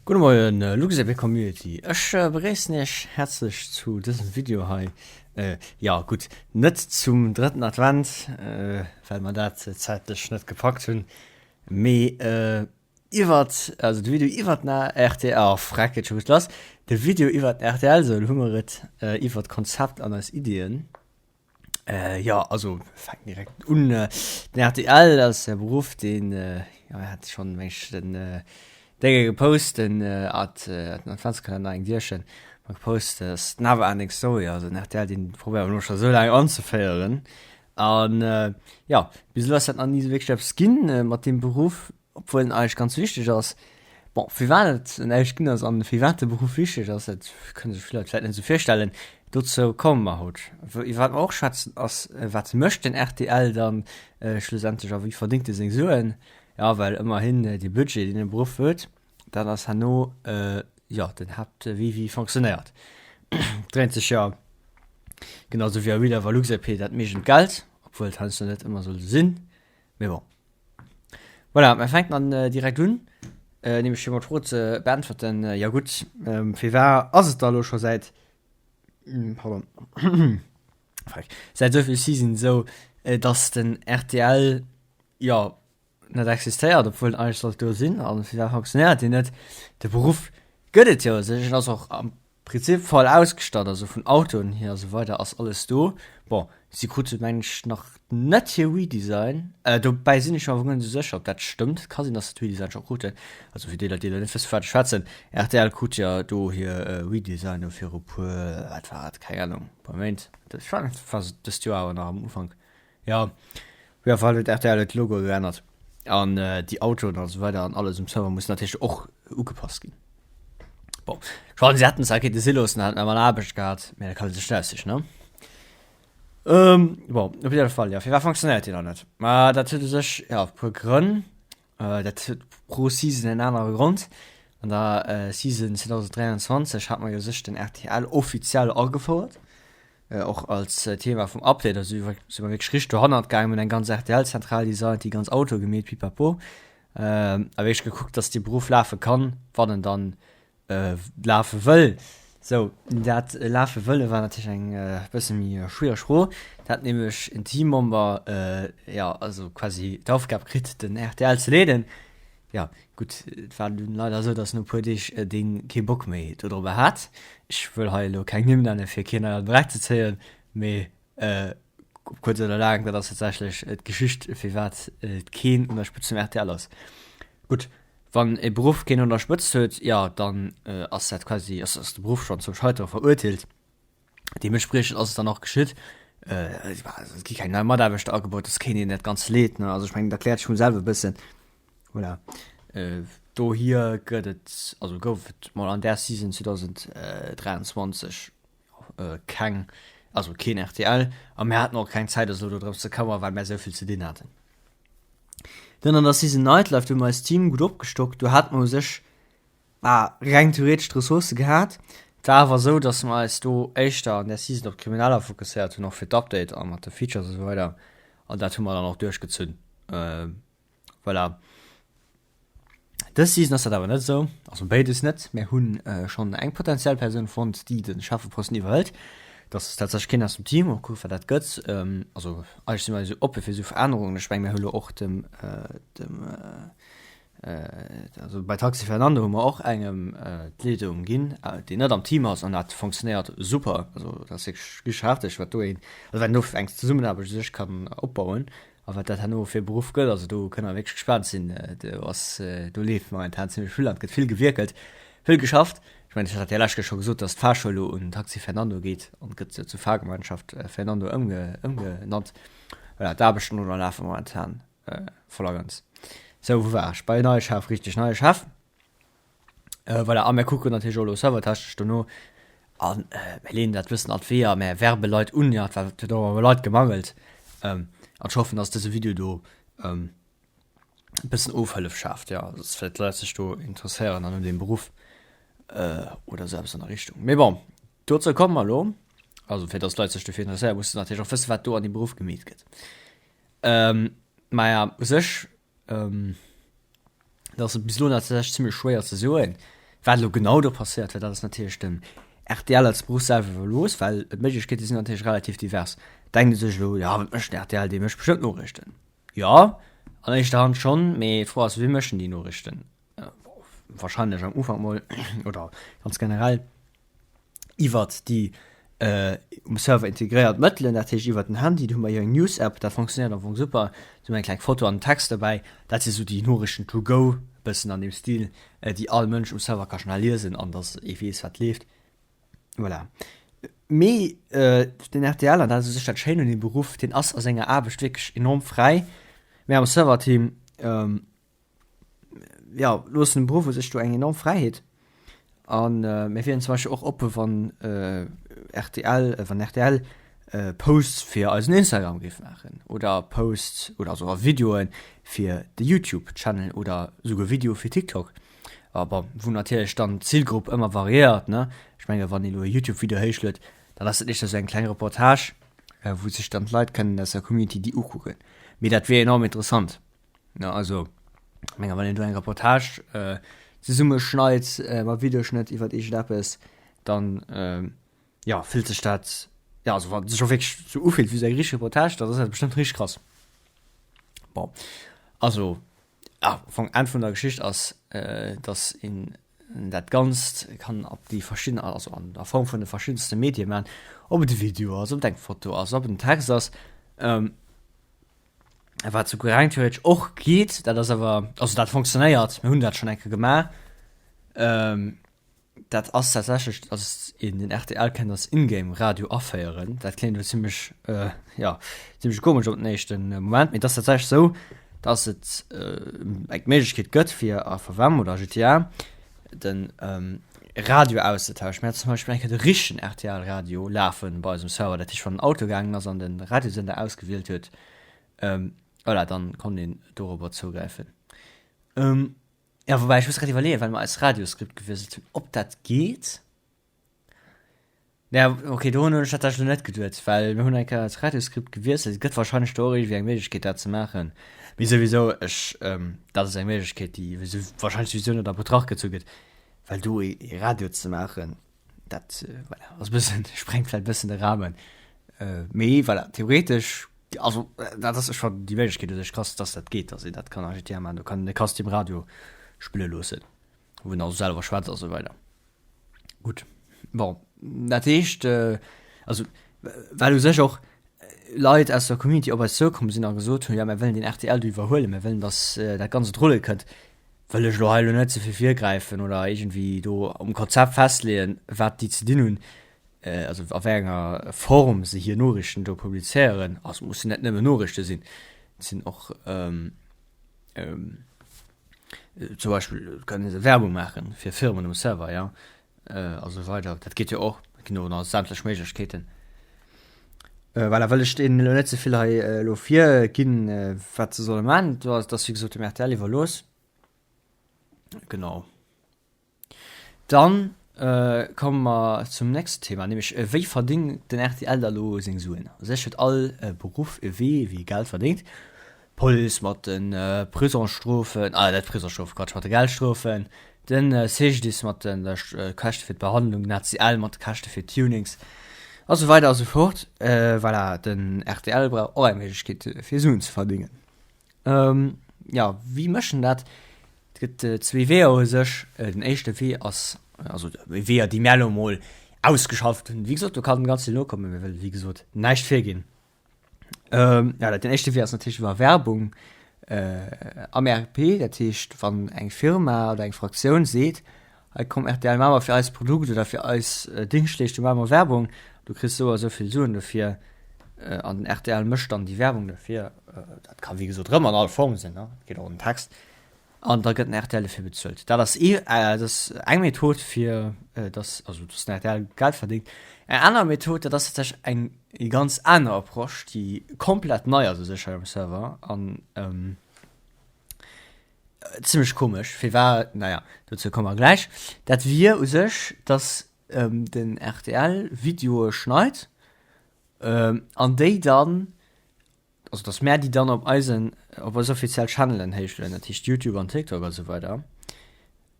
Gudde Moien LuxLP Community, ech begréissen iech häerzlech zu dësem Video hei. Jo gutt, net zum drëtten Advent, well mer dat zäitlech net gepackt hunn, mee iwwert, also de Video iwwert den rtl, oh freck, geet scho gutt lass, de Video iwwert den rtl, sou elo hu mer et, iwwert d'Konzept an eis Iddien. Äh, ja, also fänken direkt un. Äh, den RTL ass der Beruff, den äh, ja, hat schon meng den äh, Dinge gepost, den äh, at, äh, den Adventskalender eng Dierchen mal gepost, das Never Ending Story, also den RTL, den probéieren wir schon so lange anzuféieren. An äh, ja, bis elo ass dat nach nie so wirklich eppes ginn äh, mat dem Beruff. Obwuel en eigentlech ganz wichteg ass. Bon, firwat et en eigentlech ginn ass an firwat de Beruff wichteg ass, dat kënne sech vill Leit vläicht net esou virstellen. Dozou komme mer haut. Iwwer wat mer och schwätzen ass, wat mécht den rtl dann schlussendlech a wéi verdéngt e seng Suen? Jo, well ëmmerhin dee Budget, deen e Beruff huet, dat ass herno, jo, den Haaptwee wéi e fonctionnéiert. Dréint sech jo, genau esou wéi a We Love Luxlp, dat meescht ëm d'Geld, obwuel et heiansdo net ëmmer soll esou sinn. Mee bon. Voilà, mir fänken an äh, direkt un. Äh, nämlech fir mol d'Fro ze beäntwerten. Äh, ja gutt, ähm, firwat ass et da lo scho säit mm, pardon, Freck. säit esou vill Season esou, äh, dass den RTL ja net existéiert, obwuel en eigentlech sollt do sinn an firwat fonctionnéiert deen net? De Beruff gëtt et jo u sech, en ass och am Prinzip voll ausgestatt, also vun Autoen hier a sou weider ass alles do. Bon, si krute meng ech nach net hir Redesign, dobäi sinn ech mer awer guer net esou sécher ob dat stëmmt. Ka sinn, dass se d'Redesign scho kruten. Also fir déi Leit déi elo net wësse vu wat ech schwätzen, rtl krut jo do hir Redesign do viru puer, wat war et, keng Ahnung, puer Méint, ech war net, war dëst Joer awer nach am Ufank, jo, op jidder Fall huet rtl huet d'Logo geännert an déi Autoen a sou weider an alles um Server muss natierlech och ugepasst ginn. Bon, schonn, si hätten zwar kéinte si loossen, hätten awer Aarbecht gehat, mä dat kann ee sech net aussichen, ne? Ähm, bon, op jidder Fall, ja, firwat fonctionnéiert déi dann net? Ma dat huet u sech, ja, e puer Grënn. Äh, dat huet pro Season en anere Grond. An der äh, Season 2023 hat mer jo sech den RTL offiziell agefouert. Äh, och als Thema vum Update, also si mer wierklech richteg dohannert gaangen, hunn eng ganz RTL-Zentral designt, déi ganz Autoe gemeet, pipapo. A wierklech gekuckt, dass dee Beruff lafe kann, wann en dann lafe wëll. Sou, dat lafe wëlle war natierlech eng bësse méi schwiereg Fro. Dat hat nämlech en Teammember, jo, also quasi d'Aufgab kritt, den rtl ze leeden. Jo, gutt, et war dunn leider esou, dass no e puer Deeg dee kee Bock méi dodrobber hat. Ech wëll hei elo keng Nimm nenne fir keen hei an den Dreck ze zéien, mee Op kuerz oder laang, dat ass tatsächlech d'Geschicht, firwat et keen un der Spëtzt vum rtl ass. Gutt, wann e Beruff keen un der Spëtzt huet, jo, dann ass dat quasi, ass de Beruff schonn zum Scheitere verurteelt. Deementspriechend ass et dann och geschitt. Et gi keng nei Mataarbechter agebaut, et ass keen, deen dat Ganzt leet, ne. Also ech mengen, dat erkläert sech vum selwe e bëssen. Voilà. Dohier gëtt et, also gouf et mol an där Season 2023 keng, also keen rtl a mir haten och keng Zäit eis elo dodrëms ze këmmern, well mir esou vill ze dinn haten. Dann an der Season Nightlife, do hu mer eist Team gutt opgestockt, do hate mer u sech ah, reng theoretesch d'Ressourcë gehat. Et war awer esou, datt mer eis do éischter an där Season op d'Krimineller fokusséiert hunn, och fir d'Update a mat de Features a sou weider an dat hu mer dann och duerchgezunn. Voilà. Dës Season ass dat awer net esou, also béides net. Mir hunn schonn eng potenziell Persoun fonnt, déi de Chefeposten iwwerhëlt. Dat ass tatsächlech keen aus dem Team. Mol kucke wat dat gëtt. Also eigentlech si mer esou oppe fir esou Verännerungen. Ech menge mir hu lo och dem, dem, also bei Taxi Fernando hu mer och engem d'Leedung ginn, deen net am Team ass an dat fonctionnéiert super. Also dat ass wierklech richteg hefteg, wat do een, also wat een do fir eng Zesummenaarbecht u sech kann opbauen. A wat dat herno fir e Beruff gëtt, also do kënne mer wierklech gespaant sinn. Do ass, do leeft momentan zimmlech vill an et gëtt vill gewierkelt, vill geschafft. Ech mengen, ech hat dat jo lescht Kéier scho gesot, datt d'Fahrschoul elo un Taxi Fernando geet an gëtt zur Fahrgemeinschaft Fernando ëmge, ëmgenannt. Voilà, d'Aarbechten do lafe momentan voll a ganz. Sou, wou war ech? Bei neie Chef, richteg, neie Chef. Äh, voilà, a mir kucken natierlech och elo servertechnesch dono an äh, mir leeën dat bëssen an d'Weeër, mir werbe Leit un, ja, et war et huet och u Leit gemangelt. Ähm, an ech hoffen, dass dëse Video do ähm, e bëssen Ofhëllef schaaft, ja, dass vläicht d'Leit sech do interesséieren an un deem Beruff äh, oder esou eppes an der Richtung. Mee bon, dozou komme mer elo. Also fir dass d'Leit sech dofir interesséieren, musse se natierlech och wëssen, wat do an deem Beruff gemeet gëtt. Ähm, maja, u sech Ähm, dat ass bis elo natierlech zimmlech schwéier ze soen. Wat elo genau do passéiert, well dat ass natierlech dem rtl als Beruff selwer iwwerlooss, well d'Méiglechkeete sinn natierlech relativ divers. Denkt ee sech elo, jo wat mécht den rtl, dee mécht bestëmmt Noriichten. Jo, an éischter Hand schonn, mee d'Fro ass, wie mécht denn déi Noriichten? Wahrscheinlech am Ufank mol oder ganz generell iwwert déi um Server integréiert Mëttelen, dat heescht iwwert den Handy. Do hu mer jo eng News-App, dat fonctionnéiert am Fong super. Do hu mer eng kleng Foto an en Text dobäi. Dat si sou déi Noriichten to go, e bëssen an deem Stil, déi all Mënsch um Server ka schnell liesen an dass ee weess, wat leeft. Voilà. Mee den rtl, an dat ass u sech dat Schéint un deem Beruff, deen ass a senger Aarbecht wierklech enorm fräi. Mir am Server-Team, jo, loossen dem Beruff u sech do eng enorm Fräiheet. An mir wieren zum Beispill och oppe wann rtl, wann rtl Posts fir eisen Instagram géif maachen oder Posts oder also Videoe fir de YouTube Channel oder souguer Videoe fir TikTok. A bon, wou natierlech dann d'Zilgrupp ëmmer variéiert, ne. Ech menge wann ee lo e YouTube Video héichluet, dann ass dat éischter sou eng kleng Reportage, wou sech dann d'Leit kënnen aus der Community déi ukucken. Mee dat wier enorm interessant. Ja, also menge wann een do eng Reportage äh, zesumme schneit äh, mat Videoschnëtt iwwer iergendeppes, dann äh, ja, fillt sech dat ja, also wann sech och wierklech sou ufillt wéi sou eng richteg Reportage, dann ass dat bestëmmt richteg krass. Bon, also ja, am Fong Enn vun der Geschicht ass, äh, dass een dat Ganzt kann op déi verschidden, also an der Form vun de verschiddenste Medie man, ob et e Video ass, ob et eng Foto ass, ob et en Text ass. Ähm, Wat souguer reng theoretesch och geet, dat ass awer, also dat fonctionnéiert, mir hunn dat schonn eng Kéier gemaach, dat ass tatsächlech, dass een den rtl kennt als In-Game-Radio aféieren. Dat kléngt elo zimmlech, jo, zimmlech komesch op den éischte Moment, mee et ass tatsächlech esou, dass et eng Méiglechkeet gëtt, fir a FFM oder a GTA de Radio auszetauschen. Mir haten zum Beispill eng Kéier de richtegen RTL-Radio lafe bei eisem Server, dat heescht, wann en Auto gaangen ass an de Radiosender ausgewielt huet, voilà, dann konnt een dorobber zougräifen. Jo, woubäi ech muss grad iwwerleeën, well mer eist Radioskript gewiesselt hunn, ob dat geet. Ja, okay, dorun hunn ech tatsächlech elo net geduet, well mir hunn eng Kéier eist Radioskript gewiesselt. Et gëtt wahrscheinlech do och iergendwéi eng Méiglechkeet, dat ze maachen. Mee souwisou, ech, dat ass eng Méiglechkeet, déi wahrscheinlech souwisou net a Betracht gezu gëtt, well do ee Radio ze maachen, dat, voilà, ass e bëssen, sprengt vläicht e bëssen de Rahmen. Mee voilà, theoretesch, also dat ass scho déi Méiglechkeet u sech krass, dass dat geet, dass een dat kann a GTA maachen. Do kann een e Custom Radio spille loossen. wou en also selwer schwätzt a sou weider. Gutt, bon, dat heescht, also well u sech och Leit aus der Community op eis zoukomm sinn a gesot hunn, jo mir wëllen den rtl do iwwerhuelen, mir wëllen, datt dat Ganzt un d'Rulle kënnt, wëll ech elo hei elo net ze vill virgräifen oder iergendwéi do um Konzept festleeën, wat déi ze dinn hunn, also a wéi enger Form se hir Noriichten do publizéieren. Also mussen net nëmmen Noriichte sinn, et sinn och Zum Beispill kënnen se Werbung maachen fir Firmen um Server, jo, a sou weider. Dat geet jo och, et ginn och nach sämtlech Méiglechkeeten. Voilà, wëll ech deenen elo net ze vill hei elo virginn, wat se solle maachen. Do ass, dat ass wéi gesot dem rtl iwwerlooss. Genau. Dann komme mer zum nächsten Thema, nämlech wéi verdéngt den rtl da lo seng Suen? U sech huet all Beruff e Wee, wéi e Geld verdéngt. D'Police mat de Prisongsstrofen, ah net Prisongsstrofen, Quatsch, mat de Geldstrofen, de CGDIS mat de Käschte fir d'Behandlung, den ACL mat de Käschte fir d'Tunings a sou weider a sou fort. Voilà, den rtl brauch och eng Méiglechkeet fir Suen ze verdéngen. Jo, wéi mécht en dat? Et gëtt zwee Weeër u sech. Den éischte Wee ass, also Weeër, déi mär elo mol ausgeschafft hunn. Wéi gesot, do kann ganz vill nokommen, mir wëlle wéi gesot näischt virginn. Jo, dat den éischte Wee ass natierlech iwwer Werbung am RP. Dat heescht, wann eng Firma oder eng Fraktioun seet, hei komm rtl, maache mer fir eist Produkt oder fir eis Dingschtleeschtung maache mer Werbung, du kriss esou a sou vill Suen dofir an den rtl mécht dann déi Werbung dofir. Dat ka wéi gesot erëm an all Form sinn, ne, et geet och ëm Text an da gëtt den rtl dofir bezuelt. Dat ass ee, dat ass eng Method fir dass, also dass den rtl Geld verdéngt. Eng aner Method, dat ass tatsächlech eng ganz aner Approche, déi komplett nei ass u sech hei um Server an Zimmlech komesch, firwat? Naja, dozou komme mer gläich. Dat wier u sech, dass den rtl Videoe schneit an déi dann, also dass mär déi dann op eisen, op eis offiziell Channelen héichlueden, dat heescht Youtube an TikTok a sou weider.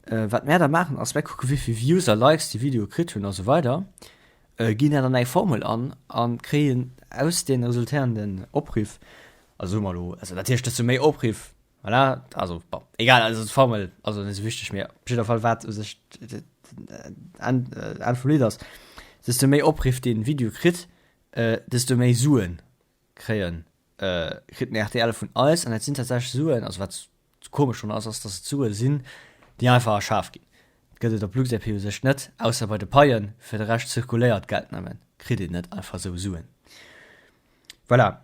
Wat mär da maachen ass, mär kucke wéi vill Views a Likes déi Videoe kritt hunn a sou weider, ginn dat an eng Formel an a kréien aus deene resultéierenden Opriff, also soe mer elo, also natierlech desto méi Opriff, voilà, also bon, egal, also d'Formel ass och net esou wichteg, mee op jidder Fall wat u sech d'Enn vum Lidd ass, desto méi Opriff dee Video kritt, desto méi Suen kréien, kritt den rtl vun eis an dat sinn tatsächlech Suen, also wat komesch drun ass, ass datt et Sue sinn, déi einfach erschaf ginn. Dat gëtt et op LuxRP u sech net, ausser bei de Paien, fir de Rescht zirkuléiert Geld nëmmen, kritt een net einfach esou Suen. Voilà,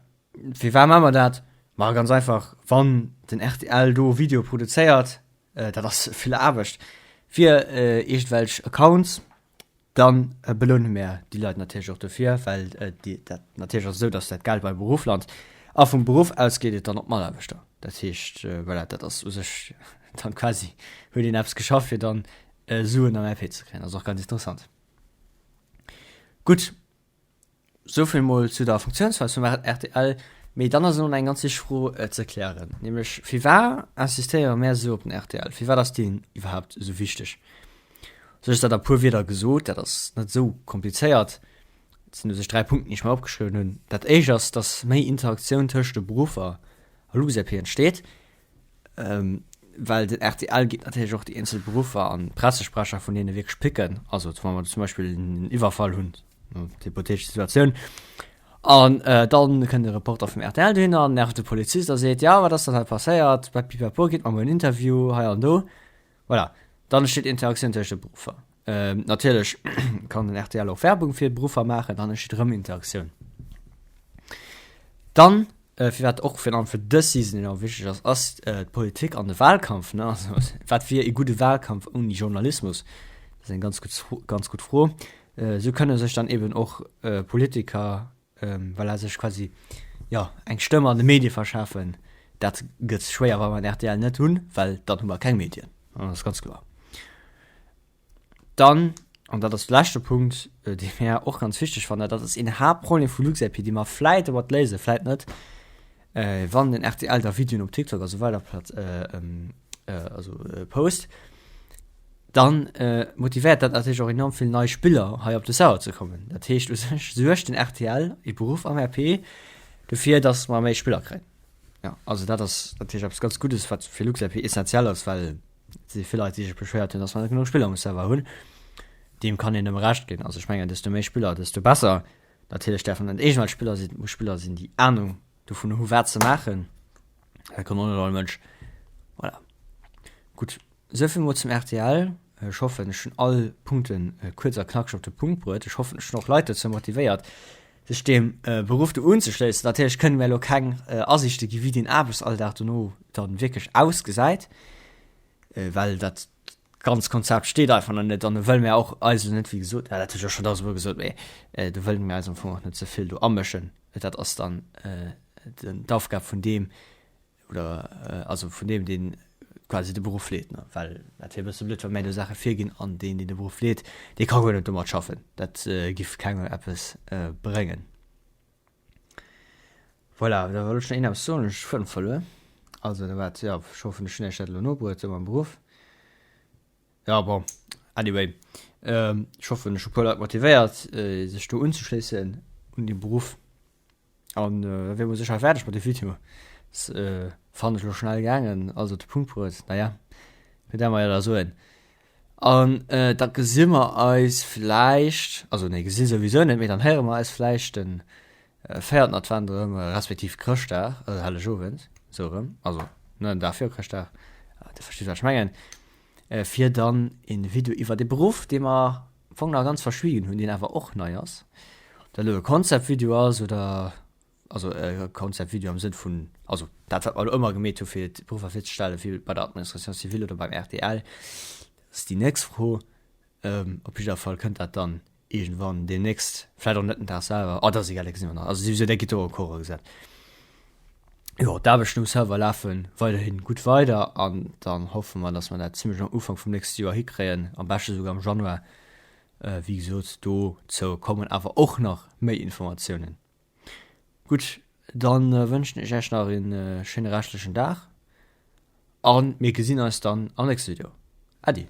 firwat maache mer dat? Ma ganz einfach, wann den rtl do Video produzéiert, dat ass vill Aarbecht fir iergendwelch Accounts, Dann beloune mär déi Leit natierlech och dofir, well dat natierlech ass esou, datt dat Geld beim Beruff lant a vum Beruff aus geet et dann op d'Mataarbechter. Dat heescht, voilà, dat ass u sech dann quasi huet een eppes geschafft, fir dann Suen am RP ze kréien. Ass och ganz interessant. Gutt. Souvill mol zu der Funktiounsweis vum rtl. Mee dann ass elo nach eng ganz wichteg Fro ze klären, nämlech firwat insistéiere mär esou op den rtl? Firwat ass deen iwwerhaapt esou wichteg? Sech ass dat a puer Wierder gesot, dat ass net esou komplizéiert. Et sinn u sech 3 Punkten, déi ech mer opgeschriwwen hunn. Dat éischt ass, dass méi Interaktioun tëscht de Beruffer a LuxLP entsteet. Well den rtl geet natierlech och déi eenzel Beruffer an d'Pressesprecher vun deene wierklech picken. Also wa mer zum Beispill en Iwwerfall hunn, hypothetesch Situatioun, an dann kënnt e Reporter vum rtl dohinner an nervt de Polizist a seet, jo wat ass dann hei passéiert, pipapo, gitt mer mol en Interview hei an do. Voilà, dann entsteet Interaktioun tëscht de Beruffer. Natierlech kann den rtl och Werbung fir d'Beruffer maachen, dann entsteet erëm Interaktioun. Dann Firwat och virun allem fir dës Season enorm wichteg ass, ass d'Politik an de Wahlkampf. Ne? Also, wat wier e gudde Wahlkampf ouni Journalismus? Dat ass eng ganz gutt, ganz gutt Fro. Esou kënne sech dann eben och Politiker, voilà, sech quasi, jo, eng Stëmm an de Medie verschafen. Dat gëtt schwéier, wa mer en rtl net hunn, well dann hu mer keng Medien. Dat ass ganz kloer. Dann, an dat ass de leschte Punkt, dee mir och ganz wichteg fannen, dat ass een Haaptproblem vu LuxLP, dee mer vläit domat léisen, vläit net, wann den rtl da Videoen op TikTok a sou weider also post, dann motivéiert dat natierlech och enorm vill nei Spiller hei op de Server ze kommen. Dat heescht u sech suergt den rtl, ee Beruff am RP, dofir, datt mer méi Spiller kréien. Jo, also dat ass natierlech eppes ganz Guddes, wat fir LuxLP essentiell ass, well Et si vill Leit, déi sech beschwéiert hunn, dass mer net genuch Spiller um Server hunn. Deem kann een nëmme Recht ginn. Also ech mengen, desto méi Spiller, desto besser. Natierlech däerfen net iergendwelch Spiller sinn, et muss Spiller sinn, déi Anung dovun hu wat se maachen. Dat kann och net all Mënsch. Voilà. Gutt, esou vill mol zum rtl. Ech hoffen, ech hunn all Punkte kuerz a knackeg op de Punkt bruet. Ech hoffen, ech hunn och Leit dozou motivéiert, sech deem Beruff do unzeschléissen. Natierlech kënne mir elo keng Asiichte gi wéi deen Aarbechtsalldag dono dann wierklech ausgesäit, well dat ganz Konzept steet einfach nach net an do wëlle mir och eis elo net, wéi gesot, dat hu ech och schonn dausendmol gesot, mee do wëlle mir eis am Fong och net ze vill do amëschen. Dat ass dann d'Aufgab vun deem, Oder also vun deem, deen quasi de Beruff leet, ne? Well dat wier e bësse blöd, wa mär do Saache virginn an deen, deen de Beruff leet, dee ka guer net domat schaffen. Dat giff kengem eppes bréngen. Voilà, da wollt ech nach een eppes soen, ech hu de Fuedem verluer. Also da war et, jo, ech hoffen, ech hunn Iech dat elo nobruet, esou mam Beruff. Jo, bon, anyway, ech hoffen, ech hu e puer Leit motivéiert, sech do unzeschléissen un dee Beruff. An da wier mer sécher fäerdeg mat dem Video. Ass fannen ech lo schnell gaangen, also de Punkt bruet. Naja, kënnt der mer jo da soen. An da gesi mer eis vläicht, also nee gesi souwisou net, mee dann héiere mer eis vläicht den véierten Advent erëm, respektiv Chrëschtdag, also Hellegowend, sou erëm, also ne en Dag viru Chrëschtdag, dir verstitt wat ech mengen, fir dann e Video iwwer e Beruff, dee mer am Fong nach ganz verschwiegen hunn, deen awer och nei ass, ob dat elo e Concept-Video ass oder, also e Concept-Video am Sënn vun, also dat wat mer elo ëmmer gemeet hu fir d'Beruffer virzestellen, wéi bei der Administration civile oder beim rtl, dat ass déi nächst Fro. Op jidder Fall kënnt dat dann iergendwann deemnächst, vläicht och net den Dag selwer, oh dat ass egal, dat gesi mer nach, also souwisou dat gitt do en cours gesat. Jo, d'Aarbechten um Server lafe weiderhi gutt weider an dann hoffe mer, dass mer dat zimmlech am Ufank vum nächste Joer hikréien, am beschte souguer am Januar. Wéi gesot, dozou kommen awer och nach méi Informatiounen. Gutt, dann wënschen ech Iech nach een schéine reschtlechen Dag a mir gesinn eis dann am nächste Video. Äddi.